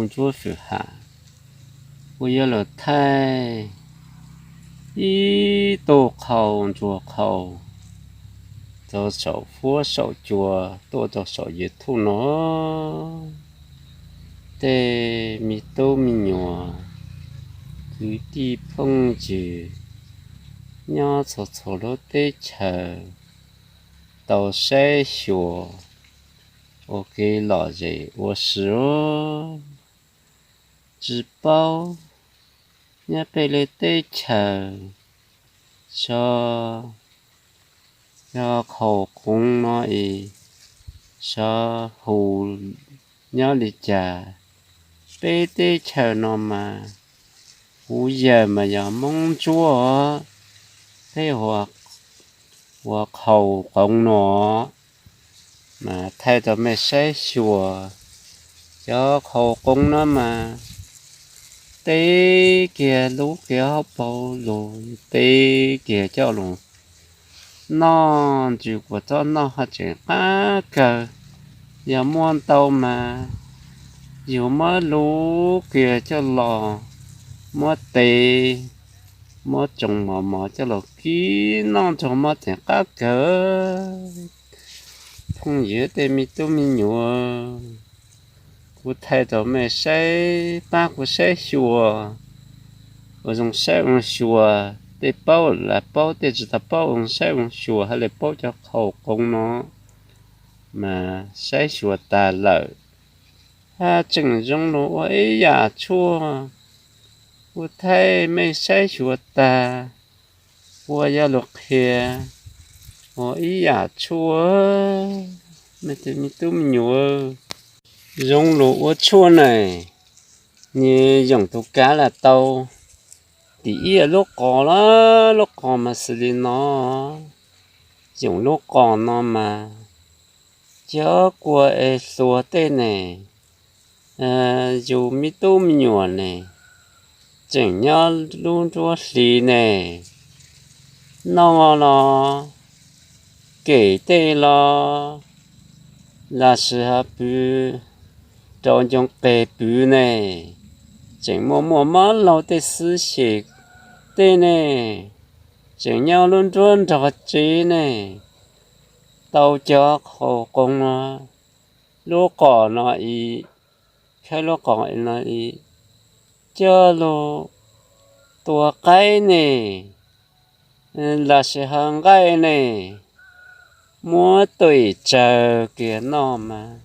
ntsuab fwm ham uas yuav los thaij ib tug qhau ntsuag qhau txog saum huab saum cua tuaj rau saum YouTube no. Tej me tub me nyuam, kwv tij phooj ywg nyob txhua txhua lub teb chaws tau saib xyuas ua kev lom zem ua si. Tsis paub nyob peb lub teb chaws so yog qhaus qoov no es so hu nyob li cas. Peb teb chaws no mas kuv yawg mas yog Moob Ntsuab, peb hu ua qhaus qoov no mas thaij rau mej saib xyuas. Cov qhaus qoov no mas teb kiag lub kiag hauv paus lug, teb kiag coj lug noj ntsws kuas txob noj ho tseem qab kawg. Yog muaj ntau mas yug muab lub kiag coj los muab tev, muab tsoos mos mos coj los kib noj nrog mob tseem qab kawg. Phooj ywg tej me tub me nyuam, kuv thaij rau mej saib, pab kuv saib xyuas ua zoo saib ua xyuas. Tej paub lawm paub, tej tsis tau paub ua zoo saib ua xyuas hab le paub cov qhaus qoov no mas saib xyuas tas lawm. Hab tseem zoo lug ua ib yam tshuaj, kuv thaij mej saib xyuas tas, ua yog lug qhia ua ib yam tshuaj. Mej tej me tub me nyuam, zoo lug ua tshuaj ne, nyias yoom tus kav los tau. Tim ib lub qos, lub qos mas xws li no, yoom lub qos no mas cov kua es hluas tej ne, yus me tub me nyuam ne, tseem nyob lub nruab hli ne, noj los, kem tej los, los sis ho pw rau ncoo qes pw ne, tseem muaj muaj mob laug tej xwb xyem tej ne, tseem nyob lub nruab nrog tsev ne, tau cov qhaus qoov no, lub qos no ib, khawb lub qos no ib, coj lug tua qaib ne, los sis ho nqaij ne, muab tuam tsaws kiag noj mas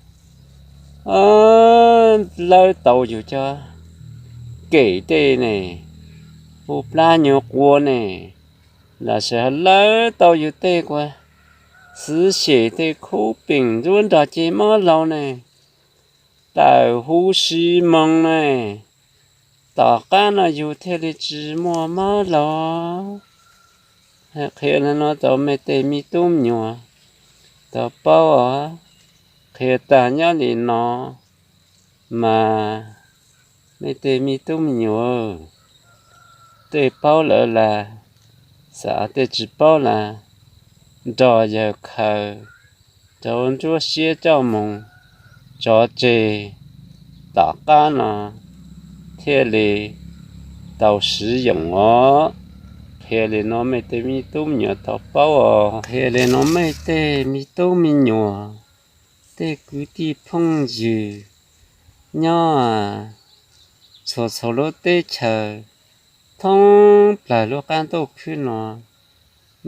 lawb tau yus cov kem tej ne, hu plab nyuag quav ne, los sis ho lawb tau yus tej kua xwb xyem tej khub peem nruab nrog ceg mob laug ne, tawm huv si moo ne, tom qab no yus thiaj li tsis muaj mob laug. Qhia li no rau mej tej me tub me nyuam tau paub os. Qhia tag nyob li no mas mej tej me tub me nyuam, tej paub lawm las xav, tej tsis paub las nrog yawg khaws rau nruab siab coj moog tso tseg, tom qab no thiaj li tau swv yoom os. Qhia li no mej tej me tub me nyuam tau paub os. Qhia li no mej tej me tub me nyuam, tej kwv tij phooj ywg nyob txhua txhua lub teb chaws thoob plawg lub qab ntuj khwb no,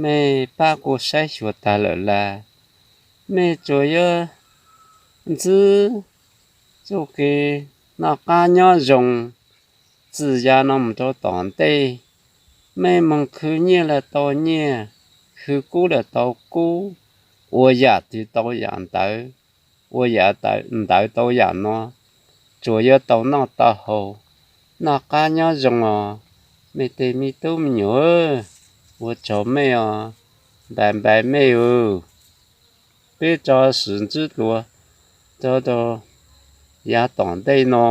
mej pab kuv saib xyuas tag lawm las, mej tsuas yuav ntsib txuj kev noj qab nyob zoo txij yav no mus rau tom ntej. Mej moog khwv nyiaj los tau nyiaj, khwv kub los tau kub, ua yam twg tau yam ntawd, ua yam ntawd tau yam no, tsuas yuav tau noj tau haus, noj qab nyob zoo os mej tej me tub me nyuam. Ua tsaug mej os, npais npais mej os. Peb rov sib ntsib dlua rau rau yav tom ntej no.